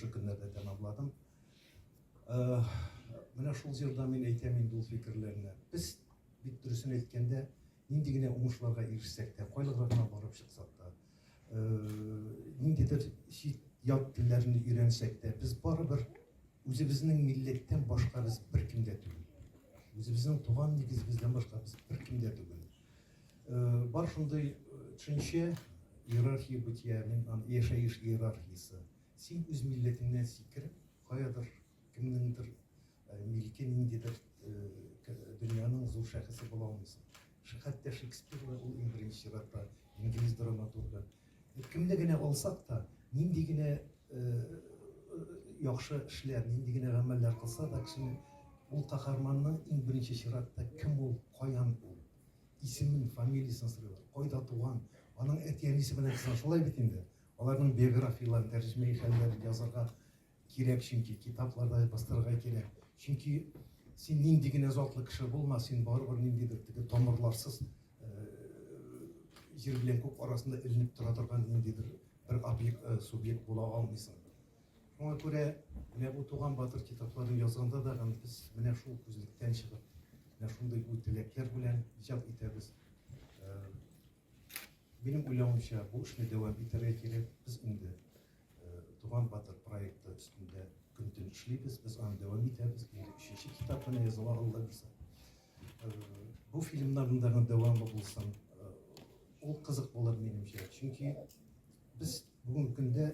шушы көннәрдә тәмамладым. Менә шул җырда мин әйтәм инде ул фикерләрне. Без бит дөресен әйткәндә, нинди генә уңышларга ирешсәк тә, кайларга гына барып чыксак та, ниндидер чит ят телләрне өйрәнсәк тә, без барыбер үзебезнең милләттән башка без беркем дә түгел. Үзебезнең туган нигезебездән башка без беркем дә түгел. Бар шундый төшенчә, иерархия бытия, мин аны яшәеш иерархиясе. Син үз милләтеңнән сикереп, каядыр кемнеңдер милке ниндидер дөньяның зур шәхесе була алмыйсың. Хәтта Шекспир да ул иң беренче чиратта инглиз драматургы. Кемне генә алсак та, нинди генә яхшы эшләр, нинди генә гамәлләр кылса да кешене ул каһарманның иң беренче чиратта кем ул, каян ул, исемен, фамилиясен сорыйлар, кайда туган, аның әти-әнисе белән кызган, шулай бит инде. Аларның биографияләрен, тәрҗемәи хәлләрен язарга кирәк, чөнки китапларда бастырырга кирәк. Чөнки син нинди генә затлы кеше булма, син барыбер ниндидер теге тамырларсыз җир белән күк арасында эленеп тора торган ниндидер бер объект, субъект була алмыйсың. Шуңа күрә менә бу Туган батыр китапларын язганда да без менә шул күзлектән чыгып, менә шундый уй-теләкләр белән иҗат итәбез. Минем уйлавымча, бу эшне дәвам итәргә кирәк. Без инде Туган батыр проекты өстендә көн-төн эшлибез, без аны дәвам итәбез. Инде өченче китап менә языла, Алла бирсә. Бу фильмнарның да дәвамы булсын. Ул кызык булыр минемчә. Чөнки без бүгенге көндә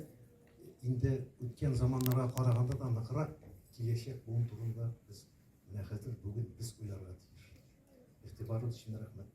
инде үткән заманнарга караганда да ныграк киләчәк буын турында без менә хәзер бүген без уйларга тиеш. Игътибарыгыз өчен рәхмәт.